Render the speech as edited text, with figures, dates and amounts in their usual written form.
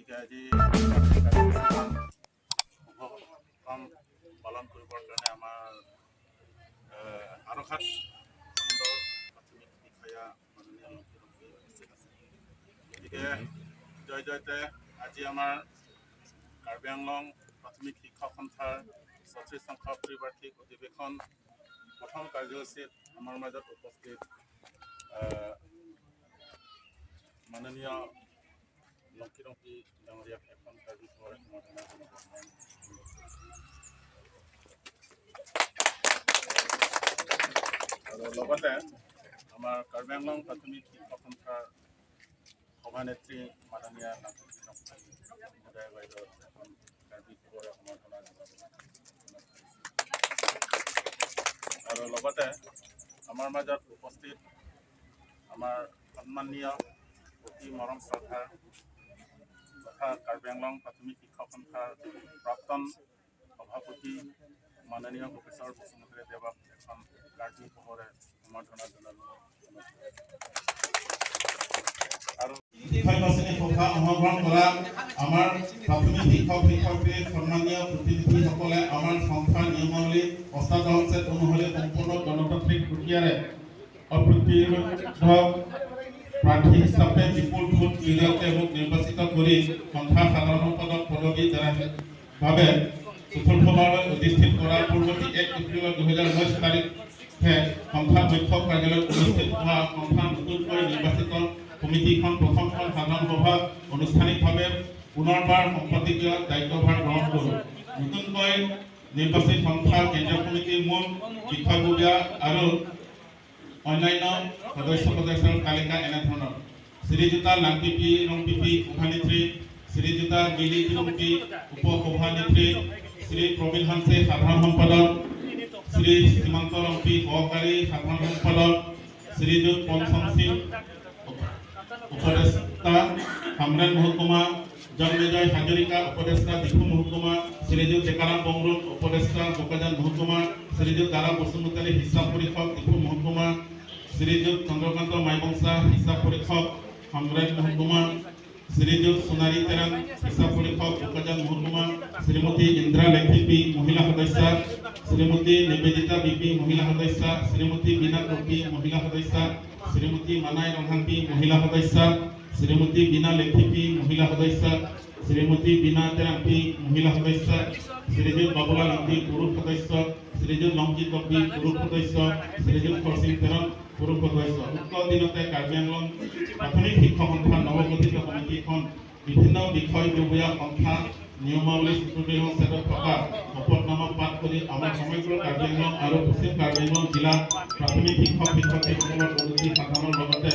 গতিকে আজি কাৰ্যসূচীখন শুভ কাম পালন কৰিবৰ কাৰণে আমাৰ হাৰখাট খণ্ডৰ প্ৰাথমিক বিষয়া মাননীয় লক্ষী ৰংপী উপস্থিত আছে। গতিকে জয় জয়তে আজি আমাৰ কাৰ্বি আংলং প্ৰাথমিক শিক্ষক সন্থাৰ 36 সংখ্যক ত্ৰিবাৰ্ষিক অধিৱেশন প্ৰথম কাৰ্যসূচীত আমাৰ মাজত উপস্থিত মাননীয় লক্ষী ৰংপী ডাঙৰীয়াক এখন কাৰ্যসূচীৰ সম্বৰ্ধনা জনাব মই অনুৰোধ কৰিছোঁ। আৰু লগতে আমাৰ কাৰ্বি আংলং প্ৰাথমিক শিক্ষক সন্থাৰ সভানেত্ৰী মাননীয়া লাংপি ৰংপী মহোদয় বাইদেউৰ এখন কাৰ্বি খবৰে সম্বৰ্ধনা জনাব অনুৰোধ কৰিছোঁ। আৰু লগতে আমাৰ মাজত উপস্থিত আমাৰ সন্মানীয় অতি মৰম শ্ৰদ্ধাৰ তথা কাৰ্বি আংলং প্ৰাথমিক শিক্ষক সন্থাৰ প্ৰাক্তন সভাপতি মাননীয় প্ৰফেচৰ বসুমতাৰী দেৱক এখন কাৰ্বি পোহৰে সম্বৰ্ধনা জনাব অনুৰোধ কৰিছোঁ। আৰু বিষয় বাছনি সভা অংশগ্ৰহণ কৰা আমাৰ প্ৰাথমিক শিক্ষক শিক্ষয়িত্ৰী, সন্মানীয় প্ৰতিনিধিসকলে, আমাৰ সংস্থাৰ নিয়মাৱলী 18 ছেট অনুসৰি সম্পূৰ্ণ গণতান্ত্ৰিক প্ৰক্ৰিয়াৰে অপ্ৰতিৰোধ প্ৰাৰ্থী হিচাপে বিপুল ভোট জৰিয়তে মোক নিৰ্বাচিত কৰি সন্থাৰ সাধাৰণ সম্পাদক পদবী বাবে চতুৰ্থবাৰলৈ অধিষ্ঠিত কৰাৰ পূৰ্বতে 1 এপ্ৰিল 2019 তাৰিখে সন্থাৰ মুখ্য কাৰ্যালয়ত অনুষ্ঠিত হোৱা সন্থাৰ নতুনকৈ নিৰ্বাচিত সমিতিখন প্ৰথমখন সাধাৰণ সভাত আনুষ্ঠানিকভাৱে পুনৰবাৰ সম্পাদকীয় দায়িত্বভাৰ গ্ৰহণ কৰোঁ। নতুনকৈ নিৰ্বাচিত সন্থাৰ কেন্দ্ৰীয় সমিতিৰ মূল বিষয়ববীয়া আৰু অন্যান্য সদস্য সদস্যৰ তালিকা এনেধৰণৰ: শ্ৰীযুতা লাংপিপি ৰংপিপি, সভানেত্ৰী, শ্ৰীযুতা মিলি ৰংপি, উপ সভানেত্ৰী, শ্ৰী প্ৰবীণ হানছে, সাধাৰণ সম্পাদক, শ্ৰী সীমান্ত ৰংপি, সহকাৰী সাধাৰণ সম্পাদক, শ্ৰীযুত পঞ্চম সিং, উপদেষ্টা, হামৰেন মহকুমা, জন্মেজয় হাজৰিকা, উপদেষ্টা, ডিফু মহকুমা, শ্ৰীযুত ডেকাৰাম বংৰুং, উপদেষ্টা, বোকাজান মহকুমা, শ্ৰীযুত দাৰা বসুমতাৰী, হিচাপ পৰীক্ষক, ডিফু মহকুমা, শ্ৰীযুত চন্দ্ৰকান্ত মাইবংসা, হিচাপ পৰীক্ষক, হামৰেন মহকুমা, শ্ৰীযুত সোণাৰী তেৰাং, হিচাপ পৰীক্ষক, বোকাজান মহকুমা, শ্ৰীমতী ইন্দ্ৰা লেখিপি, মহিলা সদস্যা, শ্ৰীমতী নিবেদিতা বিপি, মহিলা সদস্যা, শ্ৰীমতী বীণা কপি, মহিলা সদস্যা, শ্ৰীমতী মানাই ৰংহাংপি, মহিলা সদস্যা, শ্ৰীমতী বীণা লেখিপি, মহিলা সদস্যা, শ্ৰীমতী বীণা তেৰাংপি, মহিলা সদস্যা, শ্ৰীযুত বাবুলাল ইংতি, পুৰুষ সদস্য, শ্ৰীযুত লংকি কপি, পুৰুষ সদস্য, শ্ৰীযুত খৰসিং তেৰং, পুৰুষ সদস্য। উক্ত দিনতে কাৰ্বি আংলং প্ৰাথমিক শিক্ষক সন্থাৰ নৱগঠিত সমিতিখন বিভিন্ন বিষয়ববীয়া সন্থা নিয়মাৱলী চতুৰ্দশ ছেটত থকা শপতনামা পাঠ কৰি আমাৰ সমগ্ৰ কাৰ্বি আংলং আৰু পশ্চিম কাৰ্বি আংলং জিলা প্ৰাথমিক শিক্ষক শিক্ষয়িত্ৰীসকলৰ উন্নতি সাধনৰ লগতে